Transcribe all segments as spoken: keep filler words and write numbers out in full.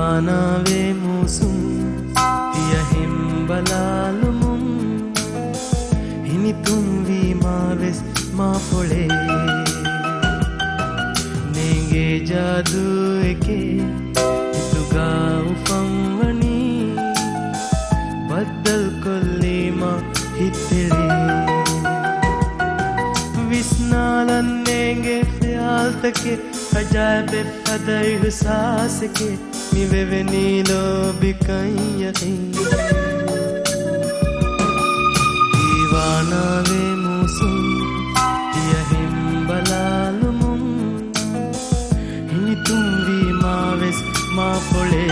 ވާނާވޭ މޫސުން ތިޔަ ހިނބަލާލުމުން، ހިނިތުންވީމާ ވެސް މާފޮޅޭ. ނޭނގޭ ޖާދޫއެކޭ ހިތުގަ އުފަންވަނީ، ބައްދަލުކޮށްލީމާ ހިތްތެޅޭ. ވިސްނާލަން ނޭނގޭ ޚިޔާލްތަކެއް، އަޖާއިބެއް ފަދަ އިހުސާސެކޭ، މި ވެވެނީ ލޯބިކަން ޔަޤީން. ދީވާނާވޭ މޫސުން ތިޔަ ހިނބަލާލުމުން، ހިނިތުންވީމާ ވެސް މާފޮޅޭ.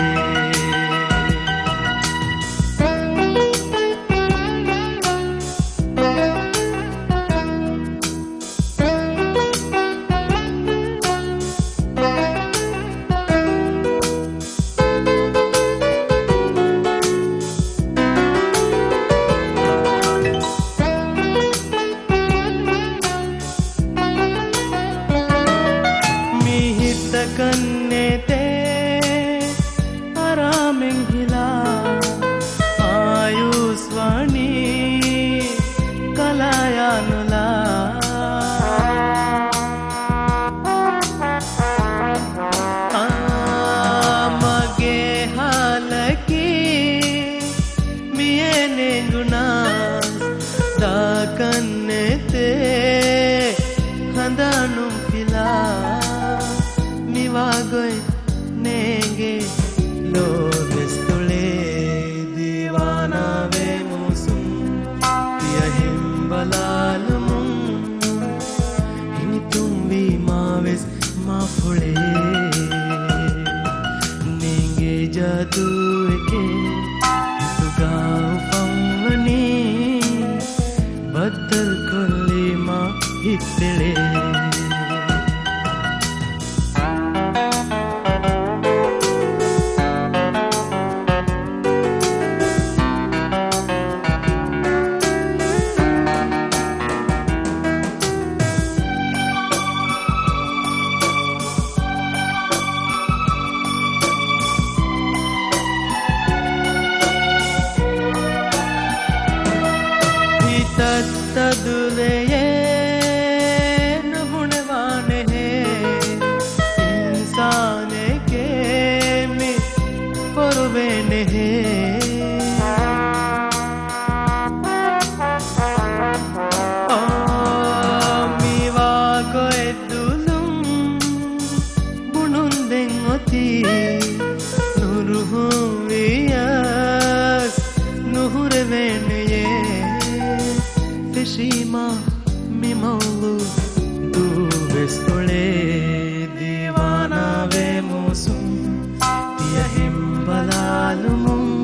މި ހިތަކަށް ނެތޭ އަރާމެއް ހިލާ، އާޔޫސް ވަނީ ކަލާޔާ ނުލާ. އާ، މަގޭ ހާލަކީ މިއޭ ނޭނގުނާ، ދާކަށް ނެތޭ ހަނދާނުން ފިލާ. މިވާގޮތް ނޭނގޭ ލޯ ވެސް ތޮޅޭ. ދީވާނާވޭ މޫސުން ތިޔަ ހިނބަލާލުމުން، ހިނިތުންވީމާ ވެސް މާފޮޅޭ. ނޭނގޭ ޖާދޫއެކޭ ހިތުގަ އުފަންވަނީ، ބައްދަލުކޮށްލީމާ ހިތްތެޅޭ. ހިތަށް ތަދުލެޔޭ ނުބުނެވާނެހޭ، އިންސާނެކޭ މި ފޮރުވޭނެހޭ. އާ، މިވާގޮތް ދުލުން ބުނުން ދެން އޮތީ، ނުރުހުން ވިޔަސް ނުހުރެވޭނެޔޭ. ފެށީމާ މި މައުލޫ ދޫ ވެސް އުޅޭ. ދީވާނާވޭ މޫސުން ތިޔަ ހިނބަލާލުމުން،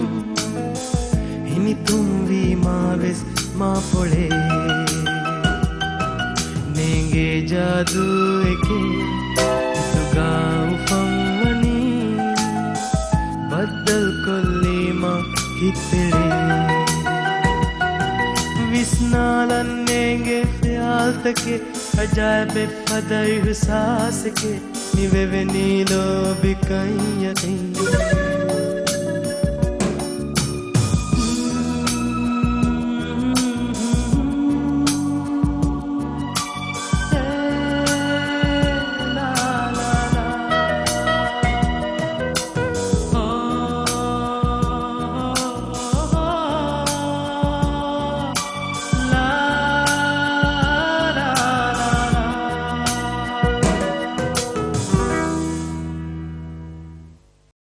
ހިނިތުންވީމާ ވެސް މާފޮޅޭ. ނޭނގޭ ޖާދޫއެކޭ ހިތުގަ އުފަންވަނީ، ބައްދަލުކޮށްލީމާ ހިތްތެޅޭ. ވިސްނާލަން ނޭނގޭ ޚިޔާލްތަކެއް، އަޖާއިބެއް ފަދަ އިހުސާސެކޭ، މި ވެވެނީ ލޯބިކަން ޔަޤީން.